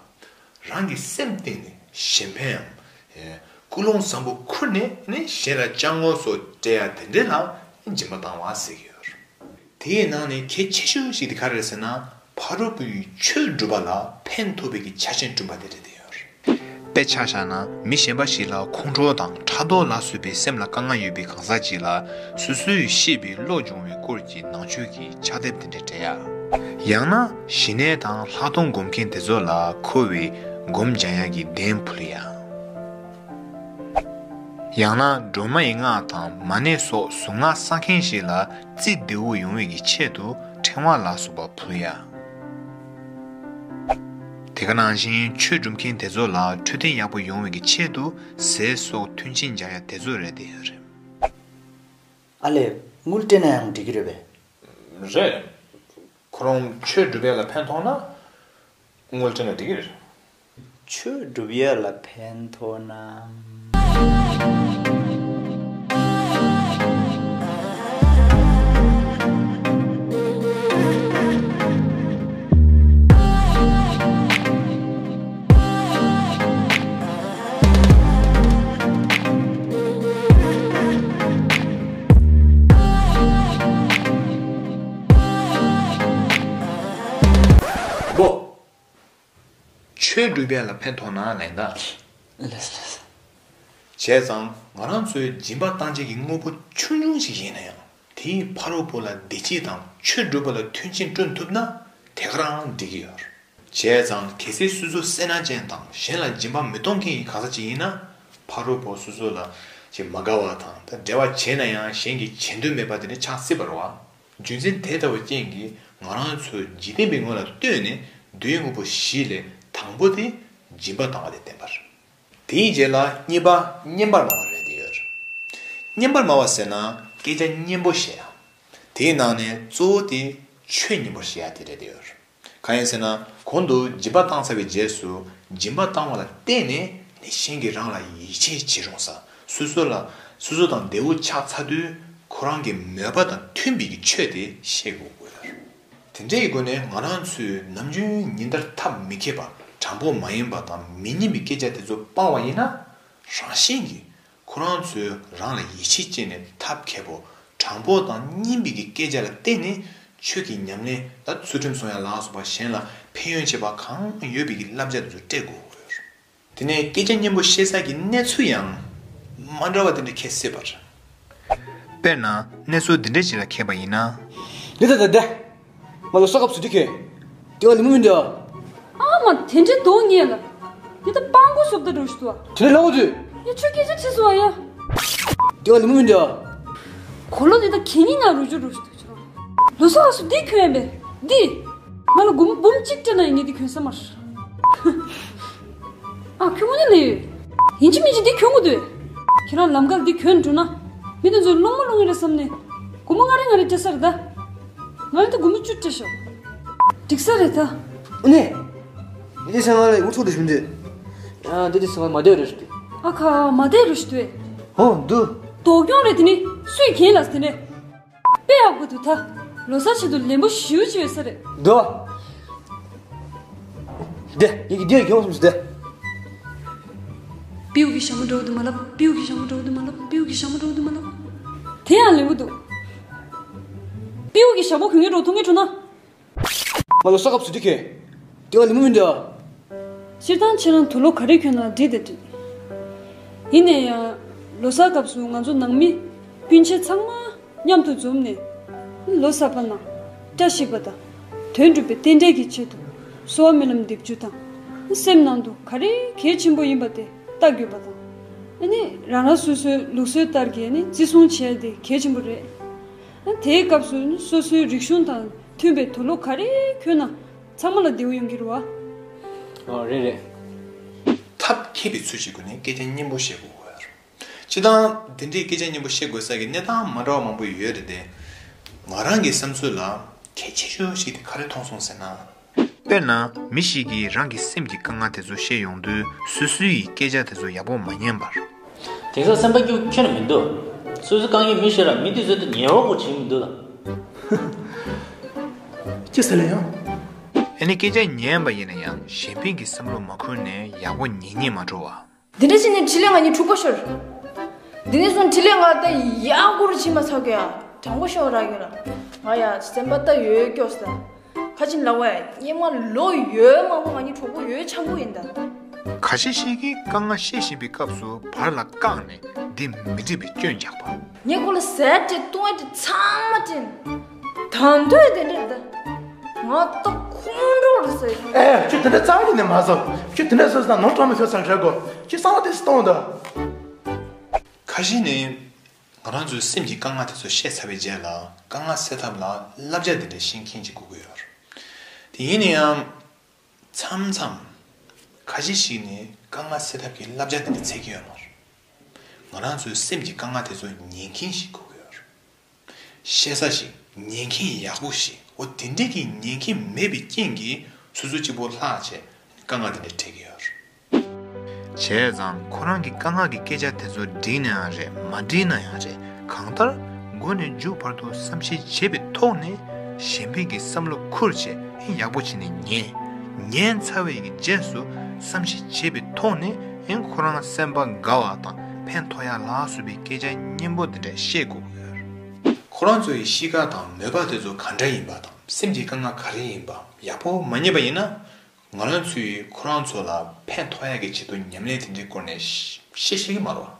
རང་གི་སེམས་གཏིང་ནས་གཞན་ཕན་ཡང་། ཀུན་སློང་བཟང་པོ་ཁུར་ནས་ནི་གཞན་ལ་སྐྱབས་མགོན་སོགས་སྤྲད་ཡ་དེ་འདྲས་ལ་སྦྱིན་པ་བཏང་བ་ཟེར་གྱི་ཡོད། དེའི་ནང་ནས་གལ་ཆེ་ཤོས་ཤིག་དེ་ག་རེ་རེད་ཟེར་ན། ཕ་རོལ་པོའི་ཆོས་སྒྲུབ་པ་ལ་ཕན་ཐོགས་པའི་གི་ཆ་རྐྱེན་བསྐྲུན་པ་དེ་རེད་དེ་ཡོད། དཔེ་ཆ་བཞག་ན་མི་གཞན་པ་ཞིག་ལ་ཁོང་ཁྲོ་དང་ཕྲག་དོག་ལ་སོགས་པའི་སེམས་ལ་དཀའ་ངལ་ཡོད་པའི་གང་ཟག་ཅིག་ལ་སོ་སོས་ཤེས་པའི་བློ་སྦྱོང་བའི་སྐོར་གྱི་ནང་ཆོས་ཀྱི་ཕྱག་དེབ་དེ་འདྲ་སྤྲད་ཡ། ཡང་ན་ཞི་གནས་དང་ལྷག་མཐོང་སྒོམ་མཁན་དེ་ཚོ་ལ་འཁོར་བའི་སྒོམ་སྦྱང་ཡ་གི་གདན་ཕུལ་ཡ། ཡང་ན་སྒྲོལ་མ་ཡི་སྔགས་དང་མ་ཎི་སོགས་གཟུངས་སྔགས་བསགས་མཁན་ཞིག་ལ་རྩིས་བདེ་བོ་ཡོང་བའི་གི་ཆེད་དུ་ཕྲེང་བ་ལ་སོགས་པ་ཕུལ་ཡ། དེ་ག་ནང་བཞིན་ཆོས་སྒྲུབ་མཁན་དེ་ཚོ་ལ་འཕྲོད་བསྟེན་ཡག་པོ་ཡོང་བའི་གི་ཆེད་དུ་ཟས་སོགས་མཐུན་རྐྱེན་སྦྱར་ཡ་དེ་ཚོ་རེད་དེ་རེད། ཨ་ལས། དངུལ་སྤྲད་ན་ཡང་འགྲིག་གི་རེད་པས། རེད། ཁོ་རང་ཆོས་སྒྲུབ་ཡ་ལ་ཕན་ཐོགས་ན་དངུལ་སྤྲད་ན་འགྲིག་གི་རེད། ཆོས་སྒྲུབ་ཡ་ལ་ཕན་ཐོགས་ན། ཆོས་སྒྲུབ་པ་ལ་ཕན་ཐོགས་ན་ལན་ད། ལགས་སོ་ལགས་སོ། བྱས་ཙང་ང་རང་ཚོའི་སྦྱིན་པ་བཏང་བྱེད་ཀྱི་དངོས་པོ་ཆུང་ཆུང་ཞིག་ཡིན་ན་ཡང་དེས་ཕ་རོལ་པོ་ལ་བདེ་སྐྱིད་དང་ཆོས་སྒྲུབ་པ་ལ་མཐུན་རྐྱེན་བསྐྲུན་ཐུབ་ན་དེ་ག་རང་འགྲིག་གི་ཡོད། བྱས་ཙང་གལ་སྲིད་སོ་སོ་སེར་སྣ་ཅན་དང་གཞན་ལ་སྦྱིན་པ་མི་གཏོང་མཁན་གྱི་གང་ཟག་ཅིག་ཡིན་ན་ཕ་རོལ་པོ་སོ་སོ་ལ་ཅིག་མ་དགའ་བ་དང་ད་འབྲེལ་བ་བྱས་ན་ཡང་གཞན་གྱིས་བྱེད་འདོད་མེད་པ་དེ་འདྲ་ཆགས་སྲིད་པ་རེད་བ། རྒྱུ་མཚན་དེ་ལྟ་བུ་རྐྱེན་གྱིས་ང་རང་ཚོས་འཇིག་རྟེན་པའི་ངོ་ལ་ལྟོས་ནས་འདུལ་བའི་དངོས་པོ་བཞི་ལས་དང་པོ་དེ་སྦྱིན་པ་བཏང་བ་དེ་བསྟན་པ་རེད། དེའི་རྗེས་ལ་གཉིས་པ་སྙན་པར་སྨྲ་བ་རེད་དེ་ཡོད། སྙན་པར་སྨྲ་བ་ཟེར་ན་སྐད་ཆ་སྙན་པོ་བཤད་ཡ། དེའི་ནང་ནས་གཙོ་བོ་དེ་ཆོས་སྙན་པོ་བཤད་ཡ་དེ་རེད་དེ་ཡོད། གང་ཡིན་ཟེར་ན་གོང་དུ་སྦྱིན་པ་བཏང་ཚར་བའི་རྗེས་སུ་སྦྱིན་པ་བཏང་བ་ལ་བརྟེན་ནས་ནི་གཞན་གྱིས་རང་ལ་ཡིད་ཆེས་བྱེད་རུང་ས་སོ་སོ་ལ་སོ་སོ་དང་བདེ་བོ་ཆགས་ཚར་དུས་ཁོ་རང་གི་མོས་པ་དང་མཐུན་པའི་གི་ཆོས་དེ་བཤད་དགོས་ཀྱི་ཡོད། དེ་འདྲའི་སྒོ་ནས་ང་རང་ཚོས་ནམ་རྒྱུན་ཉིན་ལྟར་ཐབས་མི་མཁས་པ་དྲང་པོ་མ་ཡིན་པ་དང་མི་སྙན་པའི་སྐད་ཆ་དེ་ཚོ་སྤང་བ་ཡིན་ན་རང་བཞིན་གྱིས་ཁོ་རང་ཚོས་རང་ལ་ཡིད་ཆེས་བསྐྱེད་ནས་ཐབས་མཁས་པོ་དྲང་པོ་དང་སྙན་པའི་གི་སྐད་ཆ་ལ་བརྟེན་ནས་ཆོས་ཀྱི་ཉམས་ལེན་ལ་ཚུལ་ཁྲིམས་སྲུང་ཡ་ལ་སོགས་པ་གཞན་ལ་ཕན་ཡོན་བྱེད་པ་གང་ཡོད་པའི་གི་བསླབ་བྱ་དེ་ཚོ་སྤྲད་དགོས་ཀྱི་ཡོད། དེ་ནས་སྐད་ཆ་སྙན་པོ་བཤད་ས་ཀྱི་གནས་ཚུལ་ཡང་མ་འདྲ་བ་དེ་འདྲ་འཁེལ་སྲིད་པ་རེད། དཔེར་ན་གནས་ཚུལ་འདི་འདྲ་ཞིག་ལ་འཁེལ་པ་ཡིན་ན། འདི་ལྟ་སྟེ། ང་ལོ་གསར་སྐབས་སུ་འདི་ཁེལ། དེ་ང་ལ་མུ་མི་འདྲ། ཨ་མ་དེ་འདྲའི་གདོང་ཉེས་ལ། འདི་ད་སྤང་གོ་སོབ་ད་འགྲོ་ཞུ་དུ་བ། དེ་འདྲ་ལ་འོ་དུས། ཡ་ཆུ་སྐད་ཆ་ཆེ་སོ་བ་ཡ། དེ་ང་ལ་མུ་མི་འདྲ། གོ་ལོ་འདི་ད་གད་སྙིགས་ནང་རུ་ཅུ་རུ་ཞུ་དུ་ཆུ། ལོ་གསར་སྐབས་སུ་འདི་ཁྱོད་ཡིན་པས། འདི། ང་ལ་སྒོར་མོ་འབུམ་གཅིག་སྤྲད་ན་ཡིན་ངས་འདི་གྱོན་ས་མ་རེད། ཨ་ཁྱོད་དངོས་གནས་ལས་ཡོད། ཡིན་གཅིག་མིན་གཅིག་འདི་གྱོན་དགོས་འདུག་ཁྱེད་རང་ལམ་ཁར་འདི་གྱོན་འགྲོ་ན། མི་དེ་ཚོས་སློང་མོ་སློང་གི་རེད་བསམ་ནས། སྒོར་མོ་ལྔ་རེ་ལྔ་རེ་སྤྲད་ས་རེད་ད། ང་ལ་ད་སྒོར་མོ་བཅུ་སྤྲད་ཤོག་འགྲིག་ས་རེད་ད། ཨ་ནེ། འདི་ཚང་ང་ལ་འུ་ཚོ་དུ་ཞུ་འདི། ཨ་འདི་འདི་ཚང་མ་མ་བསྡད་རེད་ཞུ་འདི། ཨ་ཁ་མ་བསྡད་རེད་ཞུ་འདི། ཧོ་འདུ། དོ་སྐྱོང་རེད་དེ་ནི་སུས་གྱེན་ལ་དེ་ནས། དཔེ་ཡག་པོ་འདུག་ད། ལོ་གསར་ཆེད་དུ་ལན་པོ་ཞེ་པོ་ཅིག་ཡོད་ས་རེད། འདུག་ཨ། དེ་ཡི་གེ་འདི་ཡང་གྱོང་སོང་ཟེར་དེ། པིའུ་གི་ཞྭ་མོ་འགྲོ་འདུག་མ་ལབ། པིའུ་གི་ཞྭ་མོ་འགྲོ་འདུག་མ་ལབ། པིའུ་གི་ཞྭ་མོ་འགྲོ་འདུག་མ་ལབ། དེ་ཡང་ལན་པོ་འདུག་པིའུ་གི་ཞྭ་མོ་གྱོན་ངེས་འགྲོ་ཐུག་ངེས་འགྲོ་ན། ང་ལོ་གསར་སྐབས་སུ་འདི་ཁེ། དེ་ང་ལི་མོ་མི་འདྲ། སྤྱིར་བཏང་ཁྱེད་རང་དུག་ལོག་ག་རེ་གྱོན་ན་འགྲིག་དང་འགྲིག་ཡིན་ན་ཡང་། ལོ་གསར་སྐབས་སུ་ང་ཚོ་ནང་མི་སྤུན་མཆེད་ཚང་མ་མཉམ་དུ་འཛོམས་ནས། ལོ་གསར་པ་ནང་བཀྲ་ཤིས་པ་དང་། དོན་འགྲུབ་པའི་རྟེན་འབྲེལ་གྱི་ཆེད་དུ་གསོལ་བ་སྨོན་ལམ་འདེབས་རྒྱུ་དང་། སེམས་ནང་དུ་ག་རེ་གལ་ཆེན་པོ་ཡིན་པ་དེ་བལྟ་དགོས་པ་དང་། ཨ་ནི་རང་རང་སོ་སོའི་ལུགས་སྲོལ་ལྟར་གྱི་ཨ་ནི་བརྩི་སྲུང་བྱེད་ཡ་དེ་གལ་ཆེན་པོ་རེད། ཨ་དེའི་སྐབས་སུ་ཨ་ནི་སོ་སོའི་རིག་གཞུང་དང་མཐུན་པའི་དུག་ལོག་ག་རེ་གྱོན་ན། ཚང་མ་ལ་བདེ་བོ་ཡོང་གི་རེད་བ། ཨ་རེད་རེད། ད་ ཐབས་མཁས་པའི་ཚུལ་གྱི་སྒོ་ནས་སྐད་ཆ་སྙན་པོ་བཤད་དགོས་ཀྱི་ཡོད་རེད། སྤྱིར་བཏང་དེ་འདྲའི་སྐད་ཆ་སྙན་པོ་བཤད་དགོས་ས་གི་གནས་སྟངས་མ་འདྲ་བ་མང་པོ་ཡོད་རེད་དེ། ང་རང་གི་བསམ་ཚུལ་ལ་གལ་ཆེ་ཤོས་ཤིག་དེ་ག་རེ་མཐོང་སོང་ཟེར་ན། དཔེར་ན། མི་ཞིག་གིས་རང་གི་སེམས་ཀྱི་དཀའ་ངལ་དེ་ཚོ་བཤད་ཡོང་དུས་སོ་སོའི་སྐད་ཆ་དེ་ཚོ་ཡག་པོ་མ་ཉན་པར། དེང་སང་སེམས་པ་སྐྱིད་པོ་ཁྱོན་ནས་མི་འདུག་སོ་སོའི་དཀའ་ངལ་མི་ཤེས་ར་མི་དེ་ཚོ་དེ་ཉན་རོགས་པོ་བྱེད་མི་འདུག་ལ། ཅི་ཟེར་ལ་ཡང་། ཨ་ནི་སྐད་ཆ་ཉན་པ་ཡིན་ན་ཡང་གཞན་ཕན་གྱི་བསམ་བློ་མ་འཁོར་ནས་ཡག་པོ་ཉན་སྙིང་མ་བྲོ་བ། འདི་འདྲ་བྱས་ནས་འཕྲིན་ལས་ང་གཉིས་འཁྲུག་པ་ཤོར། འདི་ནས་བཟུང་འཕྲིན་ལས་ང་ད་ཡག་པོ་རུ་ཕྱིན་པ་ཚར་གི་ཡ། དྲང་པོ་ཤོད་ར་གི་ར། ང་ཡ་སེམས་པ་ད་ཡོད་སྐྱོ་ས། ཁ་ཆེམས་ལ་བས་སྙེ་མ་ལོ་ཡོད་མང་པོ་ང་གཉིས་གྲོགས་པོ་ཡོད་ཆང་པོ་ཡིན་ད། ཁ་ཤས་ཤིག་གིས་དཀའ་ངལ་བཤད་བཞིན་པའི་སྐབས་སུ་བར་ལ་བཀག་ནས་འདི་མི་འགྲིག་པའི་སྐྱོན་རྒྱག་པ། ངས་ཁོ་ལ་ཟས་སྤྲད་བཏུང་བ་སྤྲད་ཚང་མ་སྤྲད། ད་འདོད་དེ་འདྲ་ད། ང་ད་ཁོང་ཁྲོ་རེད་ཟེར། ཨེ་ཁྱོད་དེ་འདྲ་རྩ་བ་ཉིད་ནས་མ་བཟོ། ཁྱོད་དེ་འདྲ་བཟོས་ན་ནོར་གྲངས་མི་ཤོར་ས་རེད་གོ། ཁྱོད་གསང་བ་དེ་སུ་གཏོང་ད། ཁ་ཤས་ནི། ང་རང་ཚོའི་སེམས་ཀྱི་དཀའ་ངལ་དེ་ཚོ་བཤད་ཚར་བའི་རྗེས་ལ་དཀའ་ངལ་སེལ་ཐབས་ལ་བསླབ་བྱ་འདི་འདྲ་ཤེས་མཁན་ཅིག་དགོས་ཀྱི་ཡོད་རེད། དེ་ཡིན་ན་ཡང་། མཚམས་མཚམས། ཁ་ཤས་ཤིག་ནི་དཀའ་ངལ་སེལ་ཐབས་ཀྱི་བསླབ་བྱ་འདི་འདྲ་འཚོལ་གྱི་ཡོད་མ་རེད། ང་རང་ཚོའི་སེམས་ཀྱི་དཀའ་ངལ་དེ་ཚོ་ཉན་མཁན་ཞིག་དགོས་ཀྱི་ཡོད་རེད། བཤད་ས་ཞིག་ཉན་མཁན་ཡག་པོ་ཞིག་འོ་དེ་འདྲས་ཀྱི་ཉན་མཁན་མེད་པའི་རྐྱེན་གྱིས་སོ་སོ་གཅིག་པོ་ལྷག་བྱས་དཀའ་ངལ་དེ་འདྲ་འཕྲད་ཀྱི་ཡོད་རེད། བྱས་ཙང་ཁོ་རང་གི་དཀའ་ངལ་གྱི་སྐད་ཆ་དེ་ཚོ་འགྲིག་ན་ཡང་རེད་མ་འགྲིག་ན་ཡང་རེད་གང་ལྟར་མགོ་ནས་མཇུག་བར་དུ་བསམ་ཤེས་བྱས་པའི་ཐོག་ནས་གཞན་ཕན་གྱི་བསམ་བློ་ཁུར་བྱས་ཡག་པོ་བྱས་ནས་ཉན། ཉན་ཚར་བའི་གི་རྗེས་སུ་བསམ་ཤེས་བྱས་པའི་ཐོག་ནས་ཁོ་རང་སེམས་པ་དགའ་བ་དང་ཕན་ཐོགས་ཡ་ལ་སོགས་པའི་སྐད་ཆ་སྙན་པོ་དེ་འདྲ་བཤད་དགོས་ཀྱི་ཡོད་རེད། ཁོ་རང་ཚོའི་གཤིས་ཀ་དང་མོས་པ་དེ་ཚོ་ག་འདྲ་ཡིན་པ་དང་སེམས་ཀྱི་དཀའ་ངལ་ག་རེ་ཡིན་པ་ཡག་པོ་མ་རྙེད་པ་ཡིན་ན། ང་རང་ཚོས་ཁོ་རང་ཚོ་ལ་ཕན་ཐོགས་ཡག་གི་ཆེད་དུ་ཉམས་ལེན་དེ་འདྲའི་སྐོར་ནས་བཤད་ཤེས་ཀྱི་མ་རེད་བ།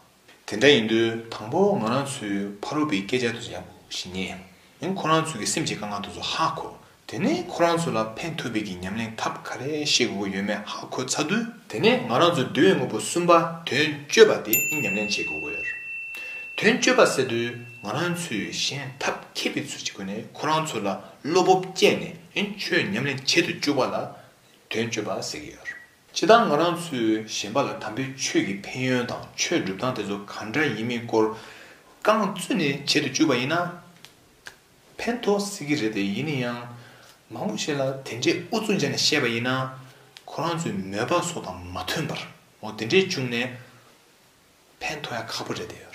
དེ་འདྲ་ཡིན་དུས་དང་པོ་ང་རང་ཚོའི་ཕ་རོལ་པོའི་སྐད་ཆ་དེ་ཚོ་ཡག་པོ་ཞིག་ཉན་ཡང་ཁོ་རང་ཚོའི་སེམས་ཀྱི་དཀའ་ངལ་དེ་ཚོ་ཧ་གོ། དེ་ནས་ཁོ་རང་ཚོ་ལ་ཕན་ཐོགས་པའི་གི་ཉམས་ལེན་ཐབས་ག་རེ་བྱེད་དགོས་ཀྱི་ཡོད་མེད་ཧ་གོ་ཚར་དུས་དེ་ནས་ང་རང་ཚོ་འདུལ་བའི་དངོས་པོ་གསུམ་པ་དོན་སྤྱོད་པ་དེ་ཉམས་ལེན་བྱེད་དགོས་ཀྱི་ཡོད་རེད། དོན་སྤྱོད་པ་ཟེར་དུས་ང་རང་ཚོས་གཞན་ཐབས་མཁས་པའི་ཚུལ་གྱི་སྒོ་ནས་ཁོ་རང་ཚོ་ལ་བློ་སྤོབས་སྐྱེས་ནས་ཆོས་ཉམས་ལེན་བྱེད་དུ་བཅུག་པ་ལ་དོན་སྤྱོད་པ་ཟེར་གྱི་ཡོད་རེད། སྤྱིར་བཏང་ང་རང་ཚོས་གཞན་པ་ལ་དམ་པའི་ཆོས་ཀྱི་ཕན་ཡོན་དང་ཆོས་སྒྲུབ་སྟངས་དེ་ཚོ་ག་འདྲ་ཡིན་མིན་སྐོར་རྐང་བཙུགས་ནས་བྱེད་དུ་བཅུག་པ་ཡིན་ན། ཕན་ཐོགས་སྲིད་ཀྱི་རེད་དེ་ཡིན་ན་ཡང་། མང་པོ་ཞིག་ལ་དེ་འདྲའི་ཨུ་ཚུགས་བརྒྱབ་ནས་བཤད་པ་ཡིན་ན། ཁོ་རང་ཚོའི་མོས་པ་སོགས་དང་མ་མཐུན་པར་འོ་དེ་འདྲའི་བྱུང་ནས་ཕན་ཐོགས་ཡ་ཁག་པོ་རེད་དེ་ཡོད།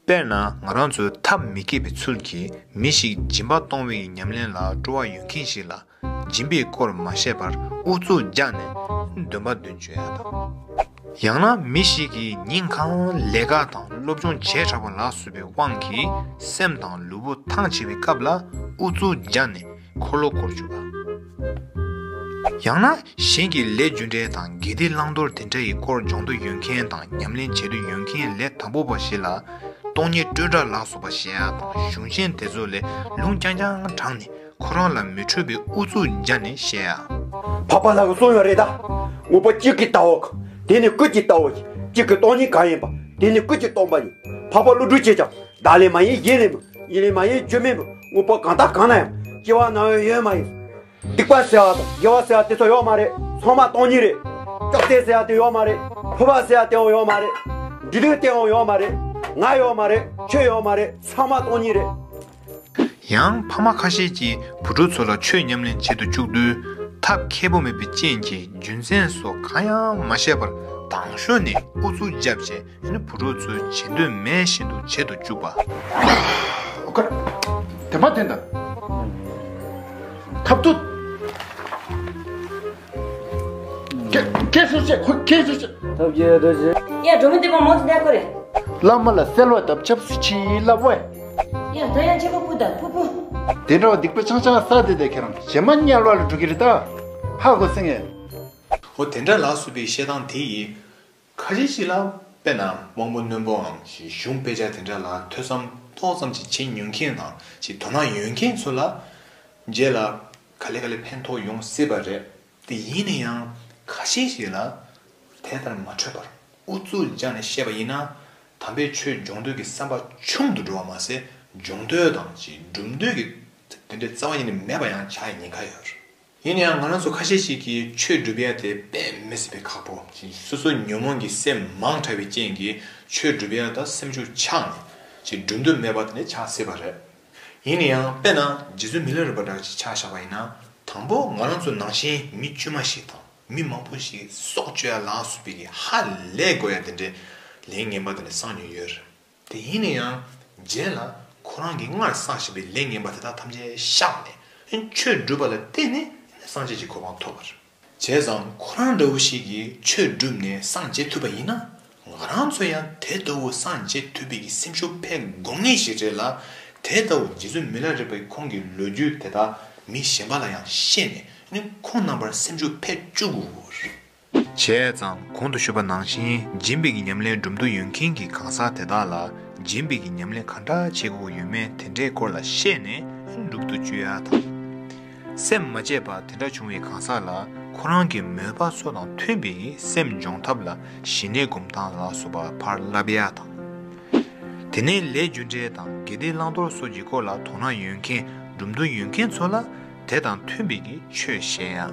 དཔེར་ན་ང་རང་ཚོའི་ཐབས་མི་མཁས་པའི་ཚུལ་གྱིས་མི་ཞིག་སྦྱིན་པ་གཏོང་བའི་ཉམས་ལེན་ལ་སྤྲོ་བ་ཡོད་མཁན་ཞིག་ལ་སྦྱིན་པའི་སྐོར་མ་བཤད་པར་ཨུ་ཚུགས་བརྒྱབ་ནས་འདོན་པ་འདོན་བཅུག་ཡ་དང་། ཡང་ན་མི་ཞིག་གིས་ཉིན་གང་ལས་ཀ་དང་སློབ་སྦྱོང་བྱས་དྲགས་པ་ལ་སོགས་པའི་དབང་གིས་སེམས་དང་ལུས་པོ་ཐང་ཆད་པའི་སྐབས་ལ་ཨུ་ཚུགས་བརྒྱབ་ནས་འཁོར་ལོ་བསྐོར་བཅུག་པ། ཡང་ན་གཞན་གྱི་ལས་རྒྱུ་འབྲས་དང་དགེ་སྡིག་བླང་དོར་དེ་འདྲ་ཡི་སྐོར་སྦྱོང་འདོད་ཡོད་མཁན་དང་ཉམས་ལེན་བྱེད་འདོད་ཡོད་མཁན་ལས་དང་པོ་པ་ཞིག་ལ་སྟོང་ཉིད་སྤྲོས་བྲལ་ལ་སོགས་པ་བཤད་ཡ་དང་གཞུང་ཆེན་དེ་ཚོ་ལས་ལུང་རྐྱང་རྐྱང་དྲངས་ནས། ཁོ་རང་ལ་མི་འཕྲོད་པའི་ཨུ་ཚུགས་བརྒྱབ་ནས་བཤད་ཡ། འཕགས་པ་ལྷ་གིས་གསུངས་ཡོད་རེད་ད། དངོས་པོ་གཅིག་གིས་ལྟ་བ། དེ་ནི་ཀུན་གྱིས་ལྟ་བ་ཡིན། གཅིག་གི་སྟོང་ཉིད་གང་ཡིན་པ། དེ་ནི་ཀུན་གྱིས་སྟོང་པ་ཡིན། འཕགས་པ་ཀླུ་སྒྲུབ་ཀྱིས་ཀྱང་། བདག་ལས་མ་ཡིན་གཞན་ལས་མིན། ཡིད་ལས་མ་ཡིན་རྒྱུ་མེད་མིན། དངོས་པོ་གང་དག་གང་ན་ཡང་། སྐྱེ་བ་རྣམས་ཡོད་མ་ཡིན། སྡིག་པ་ཟེར་བ་དང་དགེ་བ་ཟེར་བ་དེ་ཚོ་ཡོད་མ་རེད། ཚང་མ་སྟོང་ཉིད་རེད། ཅོག་ཙེ་ཟེར་བ་དེ་ཡོད་མ་རེད། ཕུར་པ་ཟེར་བ་དེའང་ཡོད་མ་རེད། འབྲས་ལུག་དེའང་ཡོད་མ་རེད། ང་ཡོད་མ་རེད། ཁྱོད་ཡོད་མ་རེད། ཚང་མ་སྟོང་ཉིད་རེད། ཡང་ཕ་མ་ཁ་ཤས་ཀྱིས་བུ་ཕྲུག་ཚོ་ལ་ཆོས་ཉམས་ལེན་བྱེད་དུ་བཅུག་དུས་ཐབས་མཁས་པོ་མེད་པའི་རྐྱེན་གྱིས་རྒྱུ་མཚན་སོགས་གང་ཡང་མ་ཤེས་པར་དང་ཤོས་ནས་ཨུ་ཚུགས་བརྒྱབ་བྱས་ཨ་ནི་བུ་ཕྲུག་ཚོས་བྱེད་འདོད་མེད་བཞིན་དུ་བྱེད་དུ་བཅུག་པ། ཨོ་ཁ། དེ་མ་དེ་འདྲ། ཐབས་ཐུབ། སྐད་སྐད་ཟེར་བྱས་ཁོ་སྐད་ཟེར་བྱས། ཐབས་ཀྱི་རྡོ་རྗེ། ཡ་འགྲོ་མི་འདི་པ་མོ་དེ་འདྲ་ཁོ་རེད། བླ་མ་ལ་གསོལ་བ་འདེབས་ཆབ་སུ་ཆི་ལབ་བས། ཡ་ད་ཡང་ཆེ་པོ་ཕུ་ད་ཕུ་ཕུ། དེ་འདྲ་བ་སྡིག་པ་ཆང་ཆང་ཟ་དེ་དེ་ཁྱེད་རང་ཞེ་མ་དམྱལ་བ་ལ་འགྲོ་གི་རེད་ད། ཧ་གོ་སེང་ངེ། འོ་དེ་འདྲ་ལ་སོགས་པའི་བཤད་སྟངས་དེ་ཡིས། ཁ་ཤས་ཤིག་ལ་དཔེར་ན་དབང་པོ་རྣོན་པོའམ་ཞིག་གཞུང་དཔེ་ཆ་དེ་འདྲ་ལ་ཐོས་བསམ་ཏོག་ཙམ་ཅིག་བྱེད་མྱོང་མཁན་དང་ཅིག་དོ་སྣང་ཡོད་མཁན་ཚོ་ལ་རྗེས་ལ་ག་ལེ་ག་ལེ་ཕན་ཐོགས་ཡོང་སྲིད་པ་རེད། དེ་ཡིན་ན་ཡང་ཁ་ཤས་ཤིག་ལ་དེ་ལྟར་མ་འཕྲོད་པར་ཨུ་ཚུགས་བརྒྱབ་ནས་བཤད་པ་ཡིན་ན་དམ་པའི་ཆོས་སྦྱོང་འདོད་ཀྱི་བསམ་པ་ཆུང་དུ་འགྲོ་བ་མ་ཟད་སྦྱོང་འདོད་དང་ཅིག་སྒྲུབ་འདོད་ཀྱི་དེ་འདྲའི་རྩ་བ་ཉིད་ནས་མེད་པ་ཡང་ཆགས་ཡ་ཉེན་ཁ་ཡོད་རེད། ཡིན་ཡང་ང་རང་ཚོ་ཁ་ཤས་ཤིག་གིས་ཆོས་སྒྲུབ་ཡ་དེ་དཔེ་མི་སྲིད་པའི་ཁག་པོ་ཅིག་སོ་སོ་ཉོན་མོངས་ཀྱི་སེམས་མང་དྲགས་པའི་རྐྱེན་གྱིས་ཆོས་སྒྲུབ་ཡ་ད་སེམས་ཤུགས་ཆག་ནས་ཅིག་སྒྲུབ་འདོད་མེད་པ་དེ་འདྲ་ཆགས་སྲིད་པ་རེད། ཡིན་ན་ཡང་དཔེར་ན་རྗེ་བཙུན་མི་ལ་རས་པ་འདྲ་ཅིག་ཆ་བཞག་པ་ཡིན་ན། དང་པོ་ང་རང་ཚོ་ནང་བཞིན་མི་དཀྱུས་མ་ཞིག་དང་མི་མང་པོ་ཞིག་སྲོག་གཅོད་ཡ་ལ་སོགས་པའི་གི་ཧ་ལས་དགོས་ཡ་དེ་འདྲའི་ལས་ངན་པ་དེ་འདྲ་བསགས་མྱོང་ཡོད་རེད། དེ་ཡིན་ན་ཡང་རྗེས་ལ་ཁོ་རང་གིས་སྔར་བསགས་བཞིན་པའི་ལས་ངན་པ་དེ་དག་ཐམས་ཅད་བཤགས་ནས་ཆོས་སྒྲུབ་པ་ལ་བརྟེན་ནས་སངས་རྒྱས་ཀྱི་གོ་འཕང་ཐོབ་པ་རེད། བྱས་ཙང་ཁོ་རང་འདྲ་བོ་ཞིག་གིས་ཆོས་བསྒྲུབས་ནས་སངས་རྒྱས་ཐུབ་པ་ཡིན་ན། ང་རང་ཚོ་ཡང་དེ་ལྟ་བུ་སངས་རྒྱས་ཐུབ་པའི་གི་སེམས་ཤུགས་འཕེལ་དགོས་ངེས་ཤིག་རེད་ལ། དེ་ལྟ་བུ་རྗེ་བཙུན་མི་ལ་རས་པའི་ཁོང་གི་ལོ་རྒྱུས་དེ་དག་མི་གཞན་པ་ལ་ཡང་བཤད་ནས་ནི་ཁོང་རྣམ་པར་སེམས་ཤུགས་འཕེལ་བཅུག་དགོས་རེད། བྱས་ཙང་གོང་དུ་ཞུས་པ་ནང་བཞིན་སྦྱིན་པའི་གི་ཉམས་ལེན་སྒྲུབ་འདོད་ཡོད་མཁན་གྱི་གང་ཟག་དེ་དག་ལ་སྦྱིན་པའི་གི་ཉམས་ལེན་ག་འདྲ་བྱེད་དགོས་ཡོད་མེད་དེ་འདྲའི་སྐོར་ལ་བཤད་ནས་སྒྲུབ་ཏུ་བཅུག་ཡ་དང་། སེམས་མ་བརྗེད་པ་དེ་འདྲ་བྱུང་བའི་གང་ཟག་ལ་ཁོ་རང་གི་མོས་པ་ཚོ་དང་མཐུན་པའི་སེམས་སྦྱོང་ཐབས་ལ་ཞི་གནས་སྒོམ་སྟངས་ལ་སོགས་པ་ཕར་བསླབ་ཡ་དང་། དེ་ནས་ལས་རྒྱུ་འབྲས་དང་དགེ་སྡིག་བླང་དོར་སོགས་ཀྱི་སྐོར་ལ་དོ་སྣང་ཡོད་མཁན་སྒྲུབ་འདོད་ཡོད་མཁན་ཚོ་ལ་དེ་དང་མཐུན་པའི་གི་ཆོས་བཤད་ཡ།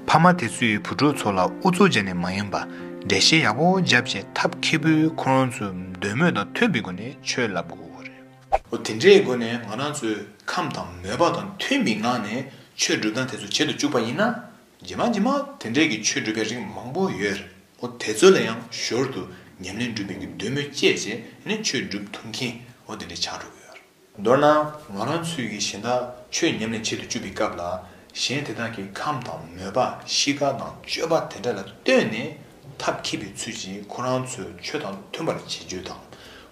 ཕ་མ་དེ་ཚོས་བུ་ཕྲུག་ཚོ་ལ་ཨུ་ཚུགས་བྱས་ནས་མ་ཡིན་པ་འགྲེལ་བཤད་ཡག་པོ་བརྒྱབ་བྱས་ཐབས་མཁས་པོས་ཁོ་རང་ཚོའི་འདོད་མོས་དང་མཐུན་པའི་སྒོ་ནས་ཆོས་བསླབ་དགོས་རེད། འོ་དེ་འདྲའི་སྒོ་ནས་ང་རང་ཚོའི་ཁམས་དང་མོས་པ་དང་མཐུན་པའི་ངང་ནས་ཆོས་སྒྲུབ་སྟངས་དེ་ཚོ་བྱེད་དུ་བཅུག་པ་ཡིན་ན། རྗེས་མ་རྗེས་མ་དེ་འདྲའི་གི་ཆོས་སྒྲུབ་པའི་རིགས་མང་པོ་ཡོད་རེད། འོ་དེ་ཚོ་ལ་ཡང་ཞོར་དུ་ཉམས་ལེན་སྒྲུབ་པའི་གི་འདོད་མོས་སྐྱེས་བྱས་ནས་ཆོས་སྒྲུབ་ཐུབ་མཁན་འོ་དེ་འདྲ་ཆགས་འགྲོ་གི་ཡོད་རེད། མདོར་ན་ང་རང་ཚོའི་གི་གཞན་དག་ཆོས་ཉམས་ལེན་བྱེད་དུ་བཅུག་པའི་སྐབས་ལ་གཞན་དེ་དག་གི་ཁམས་དང་མོས་པ་གཤིས་ཀ་དང་སྤྱོད་པ་དེ་འདྲ་ལ་ལྟོས་ནས་ཐབས་མཁས་པའི་ཚུལ་གྱིས་ཁོ་རང་ཚོའི་ཆོས་དང་མཐུན་པར་བྱེད་རྒྱུ་དང་།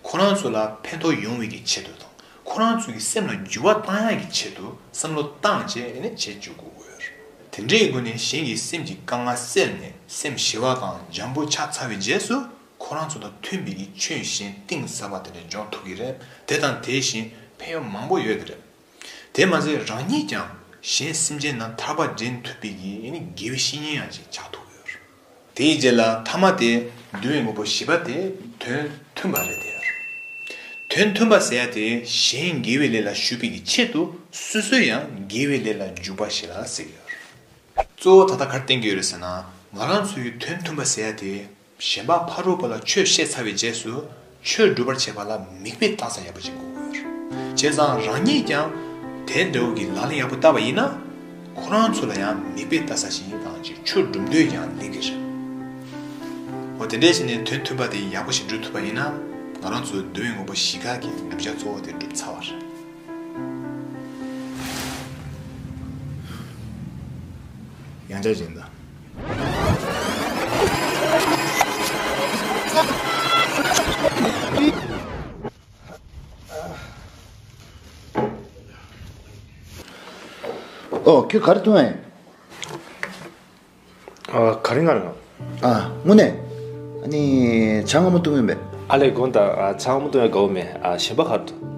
ཁོ་རང་ཚོ་ལ་ཕན་ཐོགས་ཡོང་བའི་གི་ཆེད་དུ་དང་། ཁོ་རང་ཚོ་གི་སེམས་ལ་འགྱུར་བ་བཏང་ཡག་གི་ཆེད་དུ་བསམ་བློ་བཏང་བྱས་ནས་བྱེད་བཅུག་དགོས་ཡོད་རེད། དེ་འདྲའི་སྒོ་ནས་གཞན་གྱི་སེམས་ཀྱི་དཀའ་ངལ་སེལ་ནས་སེམས་ཞི་བ་དང་འཇམ་པོ་ཆགས་ཚར་བའི་རྗེས་སུ་ཁོ་རང་ཚོ་དང་མཐུན་པའི་གི་ཆོས་གཞན་གཏིང་ཟབ་པ་དེ་འདྲ་འཇོག་ཐུབ་ཀྱི་རེད། དེ་དང་དེ་བཞིན་ཕན་ཡོན་མང་པོ་ཡོད་ཀྱི་རེད། དེ་མ་ཟད་རང་ཉིད་ཀྱང་གཞན་སེམས་ཅན་དང་ཐར་པ་འདྲེན་ཐུབ་པའི་གི་ཨེ་ནི་དགེ་བའི་བཤེས་གཉེན་ཡང་ཅིག་ཆགས་ཐུབ་ཀྱི་ཡོད་རེད། དེའི་རྗེས་ལ་ཐ་མ་དེ་འདུལ་བའི་དངོས་པོ་བཞི་པ་དེ་དོན་མཐུན་པ་རེད་དེ། དོན་མཐུན་པ་ཟེར་ཡ་དེ་གཞན་དགེ་བའི་ལས་ལ་ཞུགས་པའི་གི་ཆེད་དུ་སོ་སོ་ཡང་དགེ་བའི་ལས་ལ་འཇུག་པ་ཞིག་ལ་ཟེར་གྱི་ཡོད་རེད། གཙོ་བོ་ད་ལྟ་ག་རེ་བསྟན་གྱི་ཡོད་རེད་ཟེར་ན། ང་རང་ཚོའི་དོན་མཐུན་པ་ཟེར་ཡ་དེ་གཞན་པ་ཕ་རོལ་པོ་ལ་ཆོས་བཤད་ཚར་བའི་རྗེས་སུ་ཆོས་སྒྲུབ་པར་བྱེད་པ་ལ་མིག་དཔེ་ལྟ་ས་ཡག་པོ་ཅིག་དགོས་ཀྱི་ཡོད་རེད། བྱས་ཙང་རང་ཉིད་ཀྱང་དེ་འདྲ་བོ་གི་ལག་ལེན་ཡག་པོ་བསྟར་བ་ཡིན་ན། ཁོ་རང་ཚོ་ལ་ཡང་མིག་དཔེ་ལྟ་ས་ཞིག་ཡིན་དང་ཅིག་ཆོས་སྒྲུབ་འདོད་ཀྱང་སླེབས་ཀྱི་རེད། འོ་དེ་འདྲའི་བྱས་ནས་དོན་མཐུན་པ་དེ་ཡག་པོ་ཞིག་སྒྲུབ་ཐུབ་པ་ཡིན་ན། ང་རང་ཚོའི་འདུལ་བའི་དངོས་པོ་བཞི་ཀ་གི་བསྒྲུབ་བྱ་གཙོ་བོ་དེ་འགྲུབ་ཚར་བ་རེད། ཡང་བསྐྱར་སྦྱིན་བདག་ཨོ། ཁྱོད་ག་རེ་འཐུང་ཨེ། ཨ། ག་རེ་ང་རང་། ཨ། དངོས་གནས། ཨ་ནི་ཇ་མངར་མོ་འཐུང་ཡོད་པས། ཨ་ལས་དགོངས་དག་ཨ། ཇ་མངར་མོ་འཐུང་ཡ་དགའ་བོ་མེད། ཨ། གཞན་པ་ག་རེ་འཐུང་།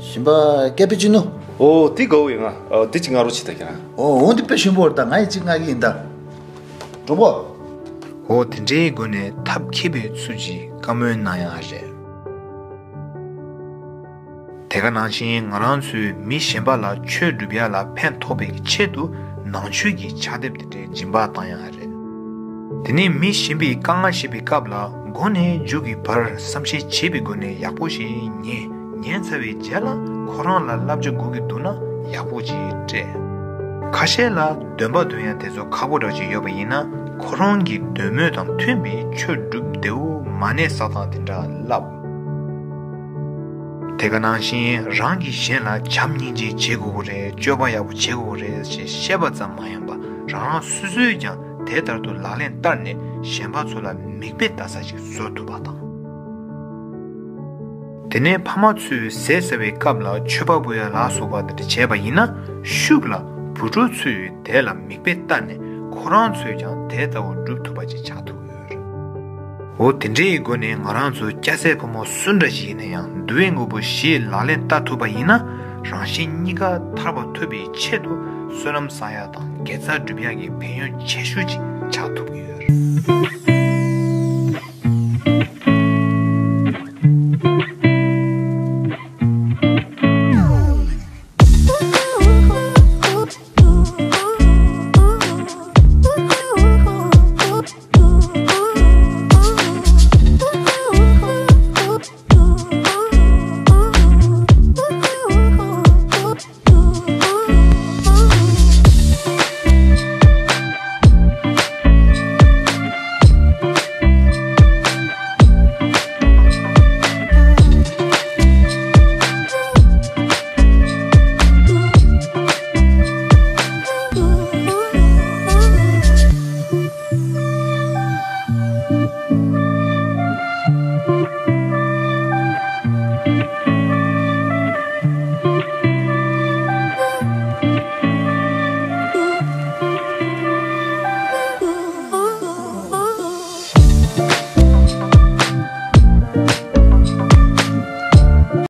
གཞན་པ་ཀ་པི་ཅི་ནོ། ཨོ་དེ་དགའ་བོ་ཡིན་ང་། ཨོ་དེ་ཅིག་མངར་བོ་བྱེད་ད་ཁྱེད་རང་། ཨོ་འོ་འདི་དཔེ་ཞིམ་པོ་རེད་ད། ང་ཡི་ཅིག་མངར་གི་ཡིན་ད། གྲོགས་པོ། ཨོ་དེ་འདྲའི་སྒོ་ནས་ཐབས་མཁས་པའི་ཚུལ་གྱིས་བཀའ་མོལ་གནང་ཡ་རེད། དེ་ག་ནང་བཞིན་ང་རང་ཚོས་མི་གཞན་པ་ལ་ཆོས་སྒྲུབ་ཡ་ལ་ཕན་ཐོགས་པའི་ཆེད་དུ་ནང་ཆོས་ཀྱི་ཕྱག་དེབ་དེ་འདྲའི་སྦྱིན་པ་བཏང་ཡ་རེད། དེ་ནས་མི་གཞན་པའི་དཀའ་ངལ་ཤེས་པའི་སྐབས་ལ་མགོ་ནས་མཇུག་གི་བར་བསམ་ཤེས་བྱེད་པའི་སྒོ་ནས་ཡག་པོ་ཞིག་ཉན། ཉན་ཚར་བའི་རྗེས་ལ་ཁོ་རང་ལ་བསླབ་བྱ་དགོས་ཀྱི་འདུག་ན་ཡག་པོ་ཅིག་སྤྲད། ཁ་ཤས་ལ་འདོན་པ་འདོན་ཡ་དེ་ཚོ་ཁག་པོ་འདྲ་ཅིག་ཡོད་པ་ཡིན་ན་ཁོ་རང་གི་འདོད་མོས་དང་མཐུན་པའི་ཆོས་སྒྲུབ་བདེ་བོ་མ་གནས་ས་དང་དེ་འདྲ་བསླབ། དེ་ག་ནང་བཞིན་རང་གིས་གཞན་ལ་བྱམས་སྙིང་རྗེ་བྱེད་དགོས་ཀྱི་རེད། སྤྱོད་པ་ཡག་པོ་བྱེད་དགོས་ཀྱི་རེད་ཅེས་བཤད་པ་ཙམ་མ་ཡིན་པར་རང་རང་སོ་སོས་ཀྱང་དེ་ལྟར་དུ་ལག་ལེན་བསྟར་ནས་གཞན་པ་ཚོ་ལ་མིག་དཔེ་ལྟ་ས་ཞིག་བཟོ་ཐུབ་པ་དང་། དེ་ནས་ཕ་མ་ཚོས་ཟས་ཟ་བའི་སྐབས་ལ་མཆོད་པ་འབུལ་ཡ་ལ་སོགས་པ་དེ་འདྲ་བྱས་པ་ཡིན་ན་ཤུགས་ལ་བུ་ཕྲུག་ཚོས་དེ་ལ་མིག་དཔེ་ལྟ་ནས་ཁོ་རང་ཚོས་ཀྱང་དེ་ལྟ་བུ་སྒྲུབ་ཐུབ་པ་ཅིག་ཆགས་ཐུབ་ཀྱི་ཡོད་རེད། འོ་དེ་འདྲའི་སྒོ་ནས་ང་རང་ཚོ་སྐྱ་སེར་ཕོ་མོ་སུ་འདྲ་ཞིག་ཡིན་ན་ཡང་འདུལ་བའི་དངོས་པོ་བཞི་ལག་ལེན་བསྟར་ཐུབ་པ་ཡིན་ན་རང་གཞན་གཉིས་ཀ་ཐར་པ་ཐོབ་པའི་ཆེད་དུ་བསོད་ནམས་བསགས་ཡ་དང་དགེ་རྩ་སྒྲུབ་ཡ་གི་ཕན་ཡོན་ཆེ་ཤོས་ཅིག་ཆགས་ཐུབ་ཀྱི་ཡོད་རེད།